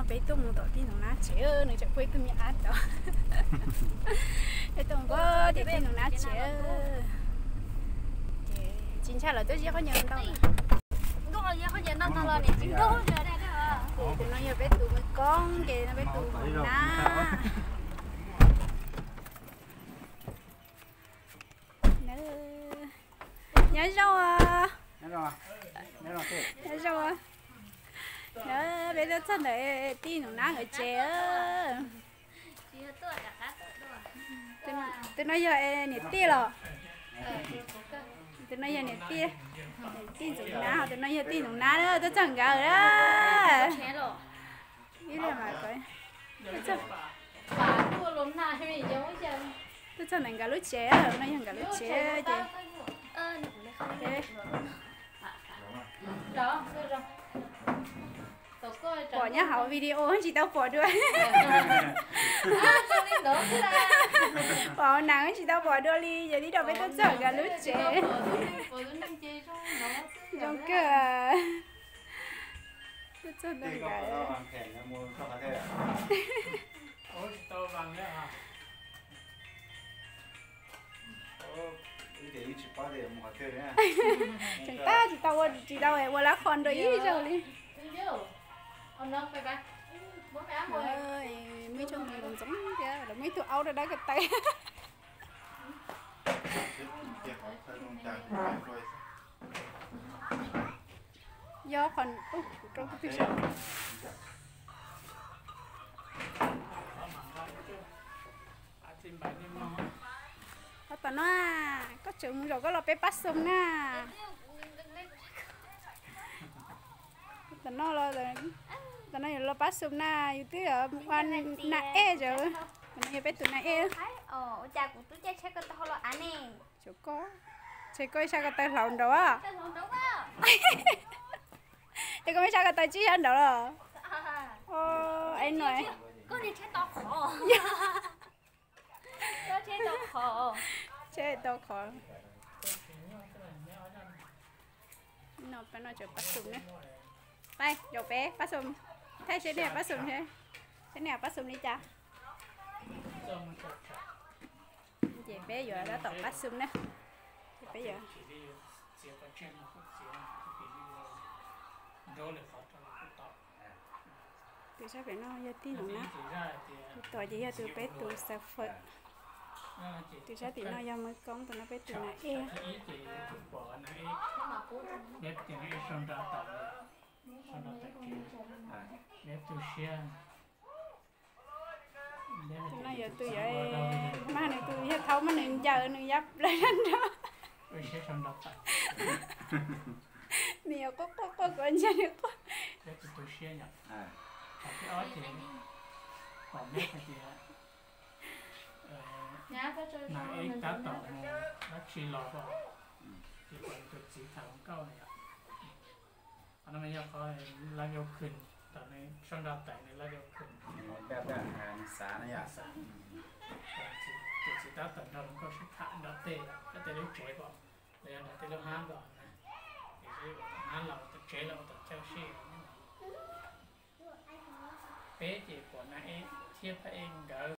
Peb tuaj mus tom tij Ntxoov Nab tsev, nws tseem pub ib tug me ab tod. Peb tuaj mus pem tij Ntxoov Nab tsev. Ces tsis ntshai lawv tuaj ziab qhov nyias ntau. Ces tus no yog peb tus me koob, ces no peb tus Ntxoov Nab. Nyob zoo os. Nyob zoo os. Peb tuaj txog ntawm tij Ntxoov Nab nkawd tsev. Tus no yog niam tij los? Tus no yog niam tij, tij Ntxoov Nab, tus no yog tij Ntxoov Nab na, tuaj txog nkawd na. Ib li mas ko, tuaj txog ntawm nkawd lub tsev, no yog nkawd lub tsev ces pom nyob hauv video tsis tau pom dua. Pom hauv nas tsis tau pom dua li, ces tib rau peb tuaj txog nkawd lub tsev. Zoo kawg. Tuaj txog ntawm nkawd. Tseem tab tsis tau ua, tsis tau ua lab qho nrog ib zaug li. Muaj ib tug ntxoov ntxoov thiab, lawv muaj ib tug aub rau dab ko taw. Yog qhov, kuv rau kuv twb sab. Qhov tom no, koj tseem mus zaum koj los peb pab xum na. Tom no los, tom no yuav los pab xum na, yus twb ua nas ej zaum. Tom no yog peb tus nas ej. Ua cas kuv twb caij tsheb ko taw hauv los av ne? Tsuav koj, tsheb koj ib sab ko taw hlaus nraud. Es koj ib sab ko taw tsib sab nraud los? Es no, tsheb tau qhov. No pab no tseem pab xum na. Pab, zaum peb pab xum, thaij seb nej pab xum, seb nej pab xum li cas. Ces peb yuav tab tom pab xum na. Ces peb yuav, tus sab pem no yog tij Ntxoov Nab, tus tod ces yog tus peb tus xav fawm. Tus sab tim no yog Maiv Koob, tus no peb tus nas ej. Tus no yog tus yog, mas nws tus yog thaum mas nws ncaws nws yab plaws nrog. Nws yuav quaj quaj quaj kuv ntsia nws quaj. Tab tom mus dab tsi los, ces tus txiv tham hluas nkauj na yom. Qhov no yog qhov live auction, tom nws sau nrog tawm nws live auction. Tus txiv tab tom nrog hluas nkauj sib tham nrog tej, nrog tej lub tsev ko, los yog nrog tej lub hab ko na. Ces ua tom hab los ua tom tsev los ua tom chaw sib. Peb ces pom nas ej thiab phab ej nkawd